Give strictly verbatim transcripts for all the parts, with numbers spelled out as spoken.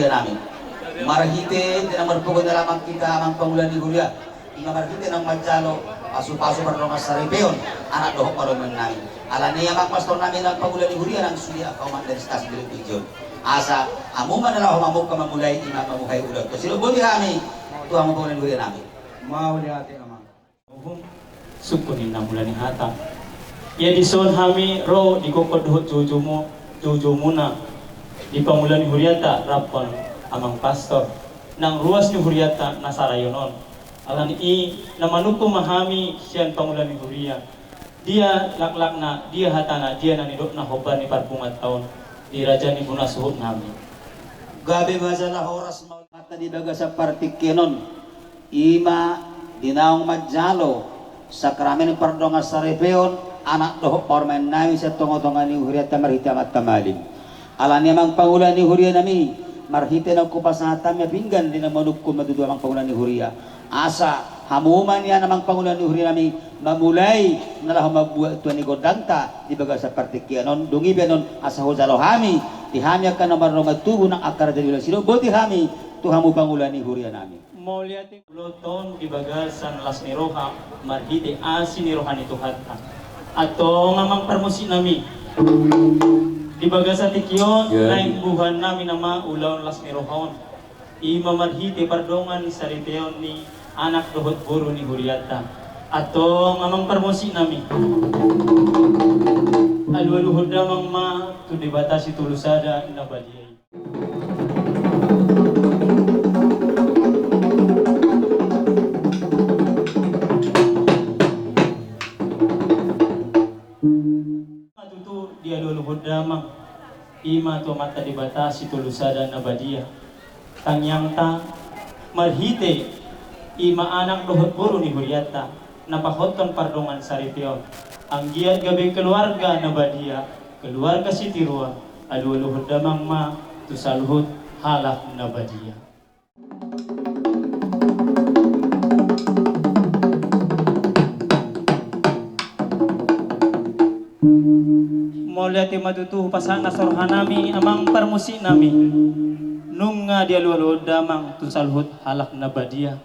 Nami. Marhite di na marpogu ni alaman hita amang pangula ni huria, ima marhite naung manjalo pasupasu pardongan saripeon anak dohot parumaen nami. Alani i amang pastor nami nang pangula ni huria nang sude angka umat dari Sitas Bilik Ijon. Asa hamu ma na laho mamungka mamulai ima mamuhai ulaon. Sidok boti hami tu hamu pangula ni huria nami. Mauliate amang. Uhum, sungkun ninna mula ni hata. Ia dison hami ro di gokhon dohot joujomu, joujomuna di pangula ni huriata rap dohot amang pastor nang ruas ni huriata na sadarion on. Alani i na manungkun ma hami sian pangula ni huria. Dia laklakna, dia hatana, dia na nidokna hombar ni parpunguanta on di raja ni bona suhut nami. Gabe ma jala horas ma. Hata di bagasan partingkian on. Ima di naung manjalo sakramen pardongan saripeon anak dohot parumaen nami sian tongatonga ni huriata marhite amanta malim. Alani i amang pangula ni huria nami, marhite naung hupasahat hami ma pinggan di na manungkun ma tutu amang pangula ni huria. Asa hamu ma nian amang pangula ni huria nami mamulai na laho mambuat tua ni gondangta di bagasan partingkian on, dung i pe annon asa hujalo hami di hami angka na mardongan tubu nang angka raja ni ulaon. Sidok boti hami tu hamu pangula ni huria nami. Mauliate. Ulaonta on di bagasan las ni roha marhite asi ni roha ni Tuhanta. Antong amang parmusik nami, di bagasan tingki on naeng buhaan nami nama ulaon las ni roha on, ima marhite pardongan saripeon ni anak dohot boru ni hurianta. Antong amang parmusik nami, alualuhon damang ma tu Debata Sitolusada na badia i. Ima tutu dialualuhon damang, ima tu Amanta Debata Sitolusada na badia. Tangiangta marhite ima anak dohot boru ni hurianta na pahothon pardongan saripeon, anggiat gabe keluarga na badia, keluarga sitiruon, alualuhon damang ma tu saluhut halak na badia. Mauliate ma tutu pasahat na so roha nami amang parmusik nami, nunga dialualuhon damang tu saluhut halak na badia.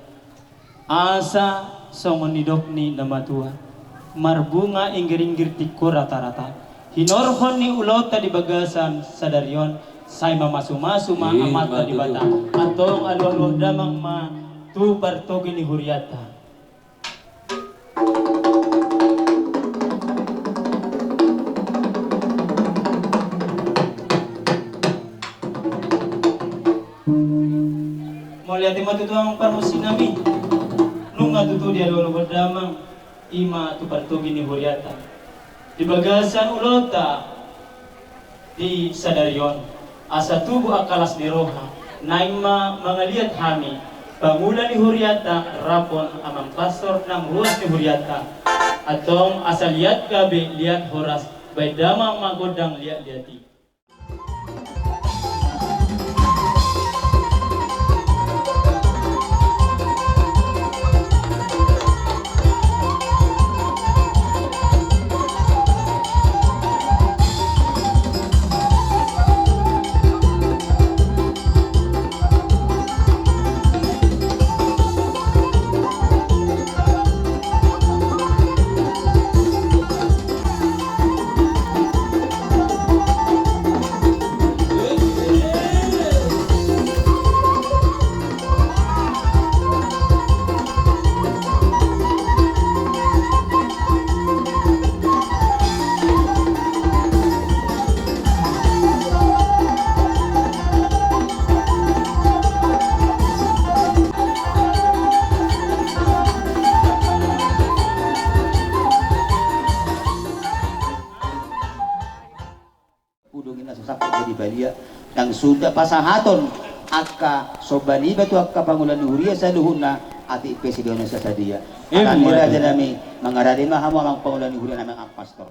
Asa songon nidok ni na matua, marbunga inggiringgir tingko ratarata. Hinorhon ni ulaonta di bagasan sadari on, sai mamasumasu ma Amanta Debata. Antong alualuhon damang ma tu partogi ni hurianta. Mauliate ma tutu amang parmusik nami. Nunga tutu dialualuhon damang ima tu partogi ni hurianta. Di bagasan ulaonta di sadari on, asa tubu angka las ni roha, naeng ma mangaliat hami pangula ni hurianta rap dohot amang pastor nang ruas ni hurianta. Antong asa liat gabe liat horas, baen damang ma gondang liatliat i. Udung i na so sangkot jadi badia. Nang suda pasahaton angka somba niba tu angka pangula ni huria saluhutna, atik pe sidea na sasadia. Alani i raja nami, mangarade ma hamu amang pangula ni huria nami, amang pastor.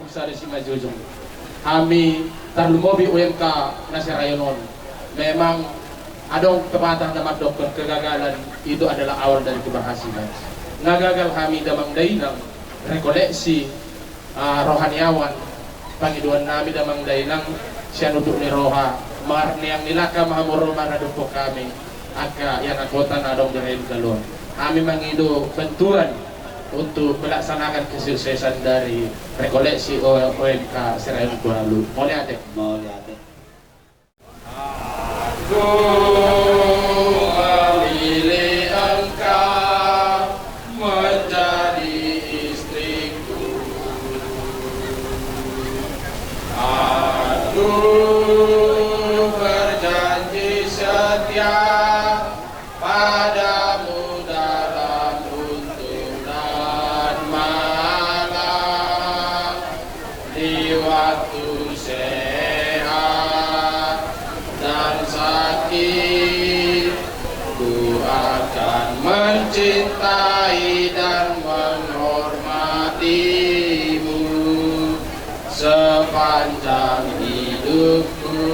Sada simanjujung. Hami tarlumobi U M K na Serayon on. Memang adong pepatah na mandokkon kegagalan itu adalah awal dari keberhasilan. Nga gagal hami damang dainang, rekoleksi, ah, rohaniawan, pangidoan nami damang dainang, sian unduk ni roha, marneang ni langka ma hamu ro maradophon hami, angka ianakhonta na adong di Rayon Galuh on. Hami mangido bantuan untuk melaksanakan kesuksesan dari rekoleksi O-, O M K Serayon Galuh. Mauliate. Mauliate. Aku memilih engkau menjadi istriku. Aku berjanji setia padamu dalam untung dan malam, di waktu sehat dan sakit, ku akan mencintai dan menghormatimu sepanjang hidupku,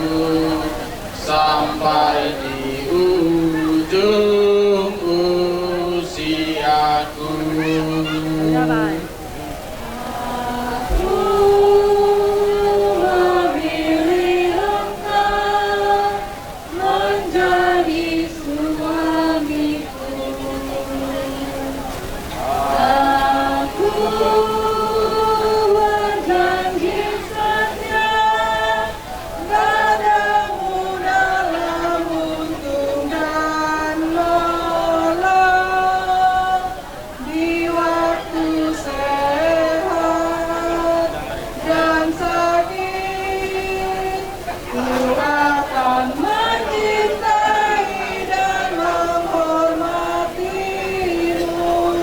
sampai di ujung usiaku. Aku memilih engkau menjadi suamiku. Aku berjanji setia padamu dalam untung dan malam, di waktu sehat dan sakit, ku akan mencintai dan menghormatimu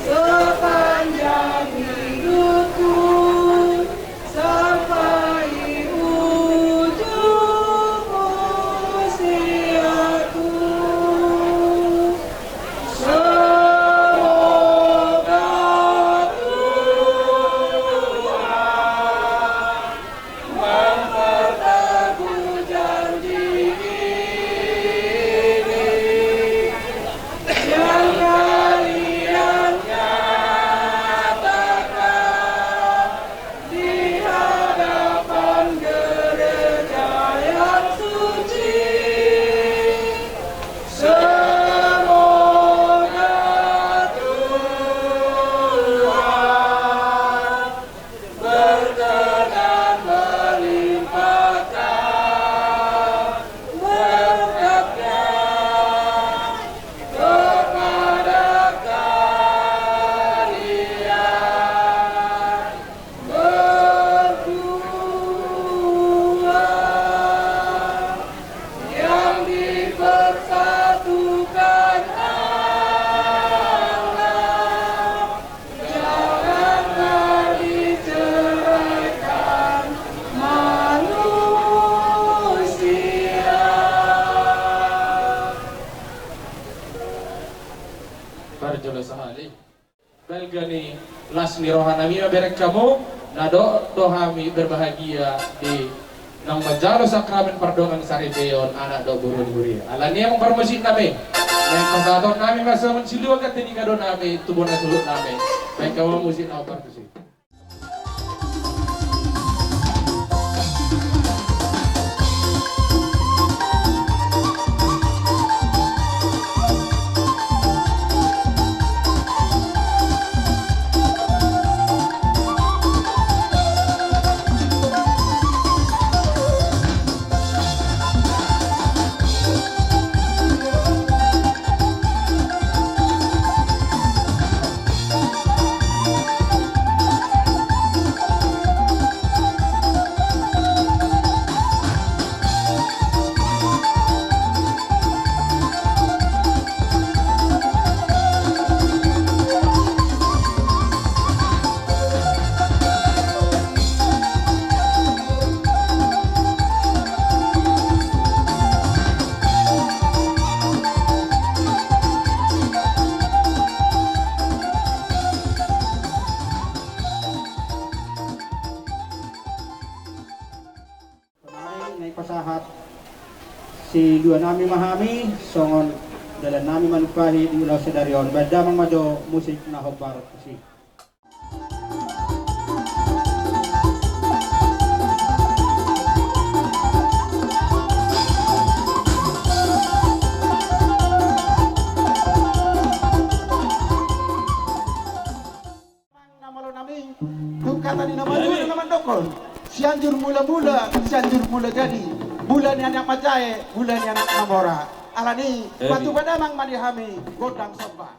sepanjang hidupku, sampai ujung usiaku. Semoga Tuhan memperteguh janji ini yang kalian nyatakan di hadapan gereja yang suci. Semoga Tuhan berkenan melimpahkan berkat-Nya kepada kalian berdua yang dipersatukan Allah. Janganlah diceraikan manusia. Parjolo sahali. Balga ni las ni roha nami ma bereng hamu, na dok do hami berbahagia di naung manjalo sakramen pardongan saripeon anak dohot boru ni huria. Alani i amang parmusik nami, naeng pasahaton nami ma songon siluan ganteniga do nami tu bona suhut nami. Baen hamu musik na parmusik. Siluanami ma hami, songon dalannami manumpahi di ulaon sadari on. Baen damang ma jo musik na hombar tusi. Na malo nami, tung hata ni na malo na mandokkon. Sianjur mula-mula, Sianjur mula jadi. Mula ni anak manjae, mula ni anak mamora. Alani, patupa damang ma di hami gondang somba.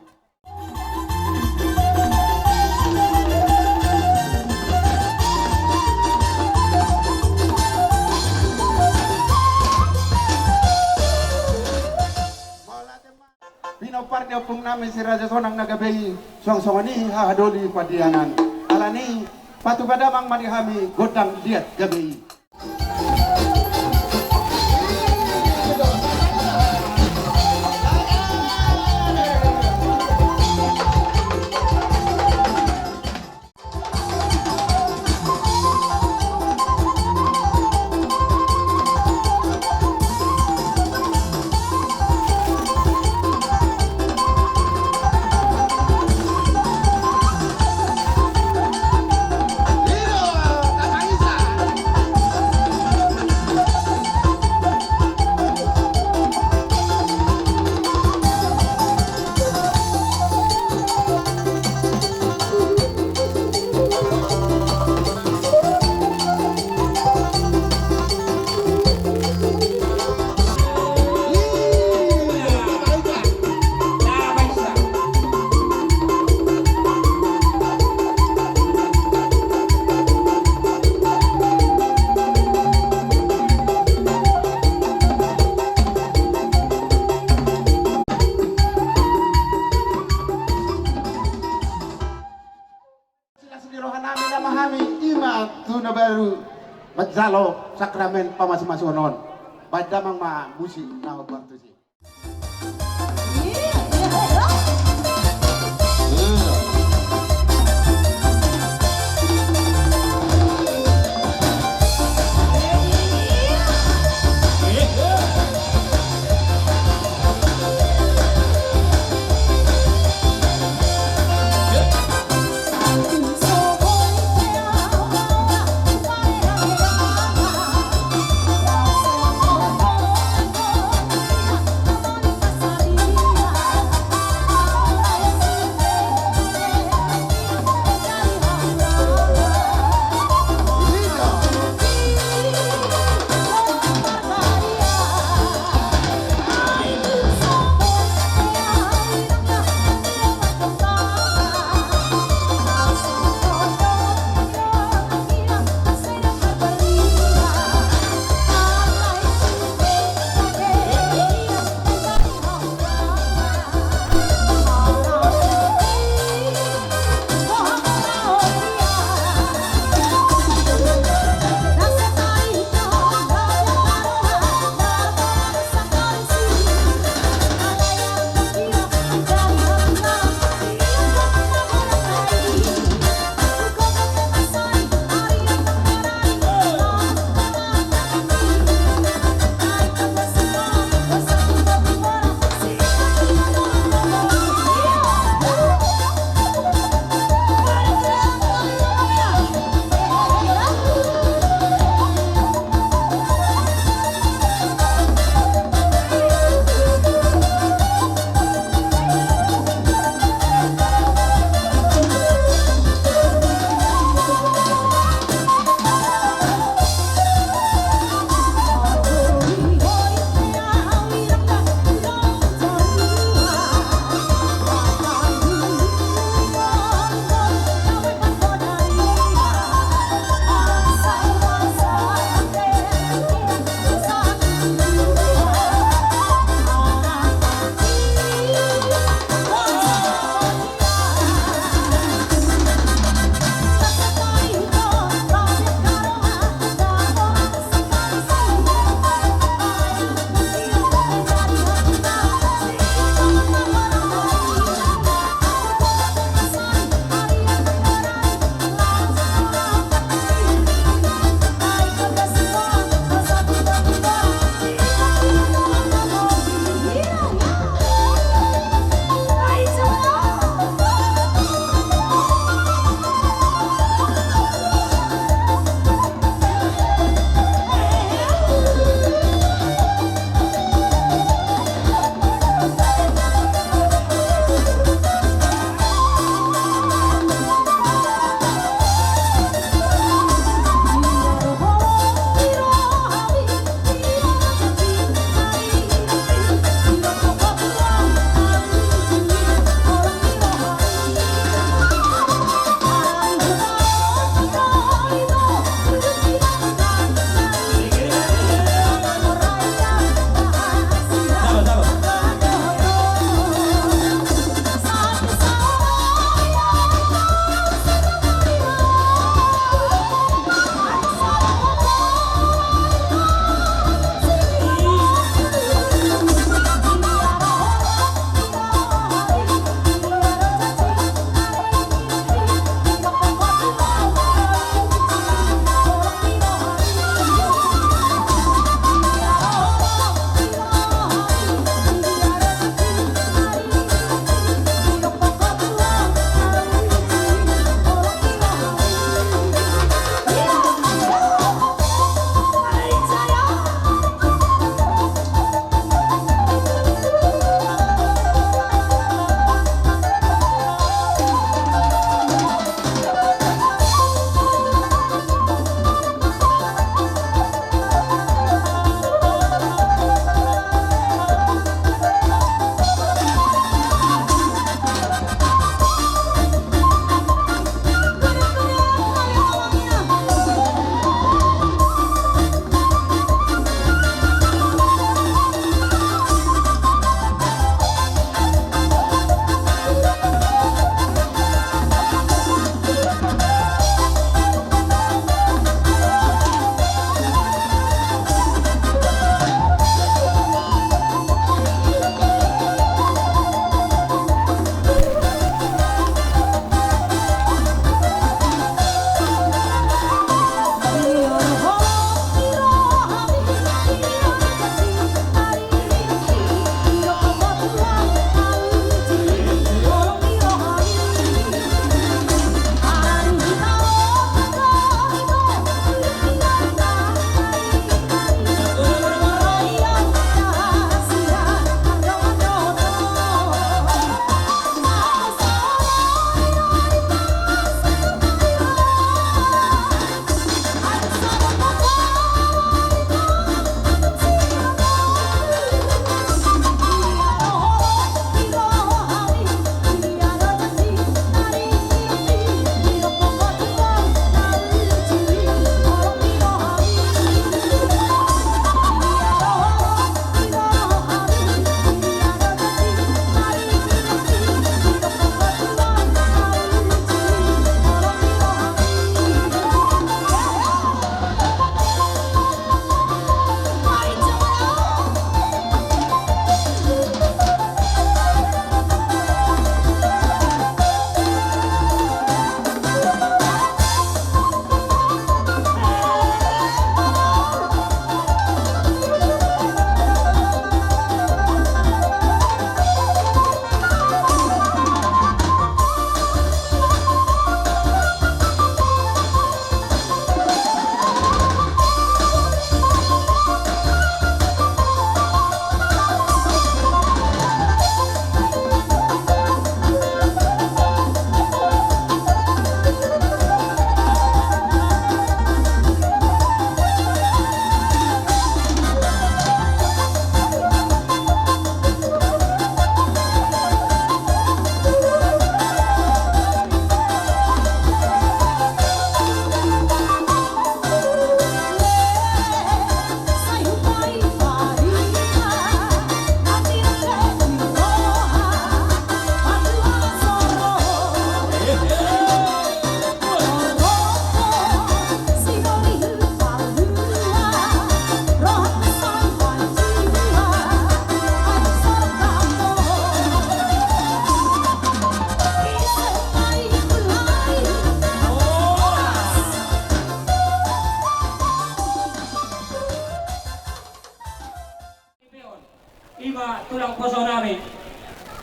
Pinompar ni ompung nami si Raja Sonang na gabe i, suang songon i haha doli Pandiangan. Alani, patupa damang ma di hami gondang liat gabe i. Silas ni roha nami nama hami, ima tu na baru manjalo sakramen pamasumasuon on. Baen damang ma musik na hombar tusi.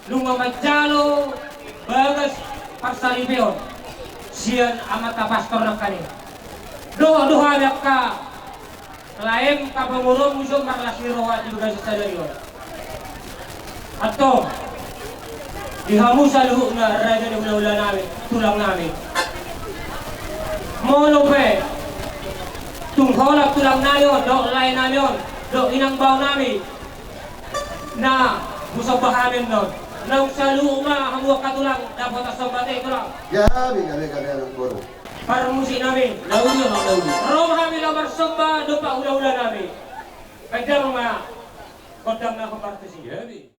Nunga manjalo bagas parsaripeon sian amanta pastor nangkaning. Dohot do hami angka laem, angka pamoruonmu jolo marlas ni roha di bagasan sadari on. Antong, di hamu saluhutna raja ni hulahula nami, tulang nami. Molo pe tung holan tulang nami on dohot lae nami on dohot inang bao nami na husomba hami annon, naung saluhut ma hamu angka tulang dapotan somba ate, tulang. Gabe, gabe, gabe, anak boru. Parmusik nami. Lauli, anak lauli. Ro ma hami laho marsomba dompak hulahula nami. Baen damang ma gondang na hombar tusi. Gabe.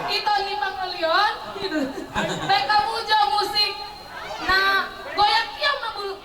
Ito ni pangolion. Baen hamu jo musik na goyang hian ma bulu.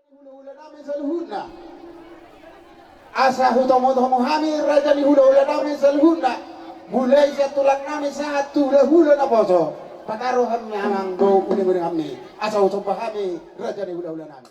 Hulahula nami saluhutna. Asa hutomutomu hami raja ni hulahula nami saluhutna. Mulai sian tulang nami sahat tu hulahula naposo. Pataru hami amang do mune mune hami. Asa husomba hami raja ni hulahula nami.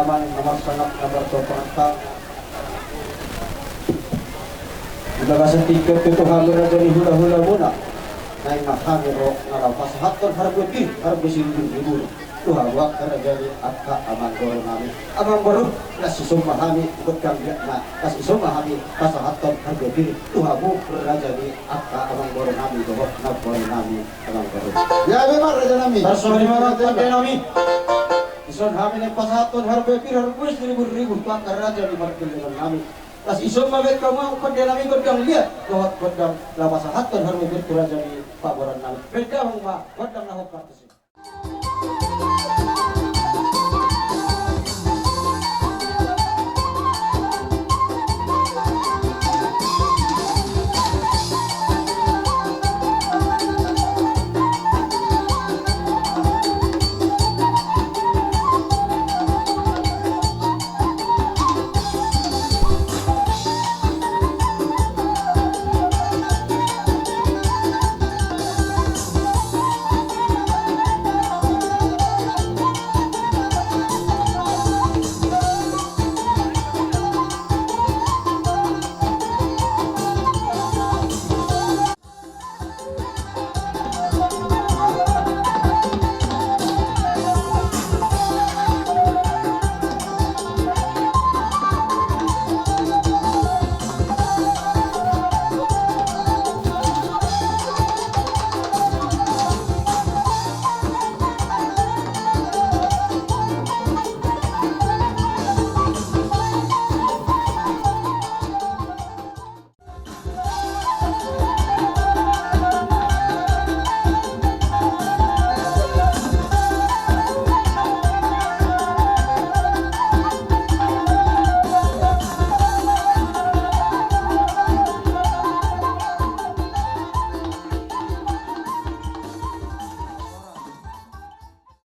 Amang na marsangap na marsompang ta. Di bagasan tingki on pe tu hami raja ni hula-hulamuna, naeng ma hami ro na laho pasahathon harbue pir, harbue siribu-ribu tu hamu angka raja ni angka amangboru nami. Amangboru, las ison ma hami gondang liatna, las ison ma hami pasahathon harbue pir tu hamu raja ni angka amangboru nami dohot namboru nami. Amangboru. Gabe ma raja nami. Tarsongon i ma raja nami. Ison hami naeng pasahathon harbue pir, harbue siribu-ribu tu angka raja ni pargellengon nami. Las ison ma baen hamu angka raja nami gondang liat dohot gondang laho pasahathon harbue pir tu raja ni pamoruon nami. Baen hamu ma gondang na hombar tusi.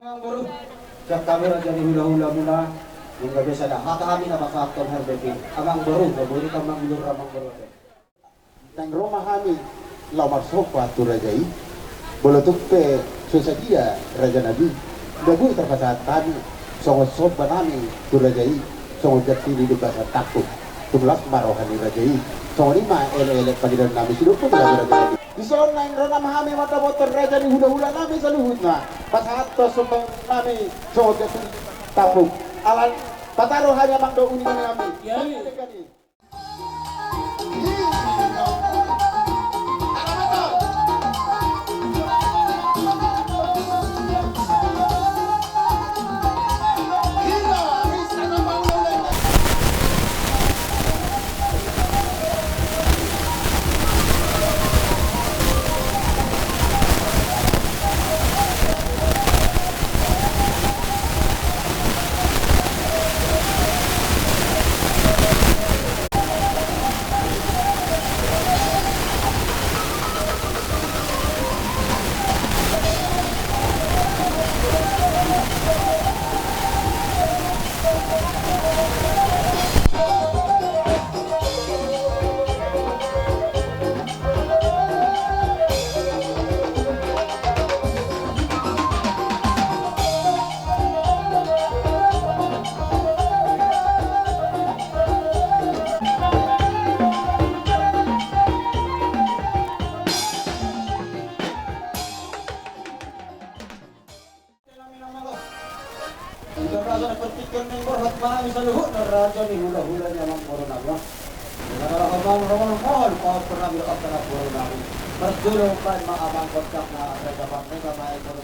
Amangboru, sian hami raja ni hula-hulamuna, nunga be sada hata hami na pasahathon harbue pir. Amangboru, gabe ma hami mangido, amangboru. Naeng ro ma hami laho marsomba tu raja i. Molo tung pe so sadia raja nami, gabe tarpasahat hami songon somba nami tu raja i, songon ganti ni domba satampuk. Tung las ma roha ni raja i. Songon i ma elek-elek pangidoan nami, sidung pe tu raja nami. Dison naeng ro ma hami mandapothon raja ni hula-hula nami saluhutna, pasahathon somba nami songon ganti ni domba satampuk. Ala pataro hami amang do uningan nami. Iya, iya. Di bagasan partingkian ni borhat ma hami saluhutna raja ni hula-hula ni amangboru nami. Di bagasan amangboru nami, mohon, mohon, mohon, amangboru nami. Marjolo baen ma amang gondang na raja parmega ma i boru.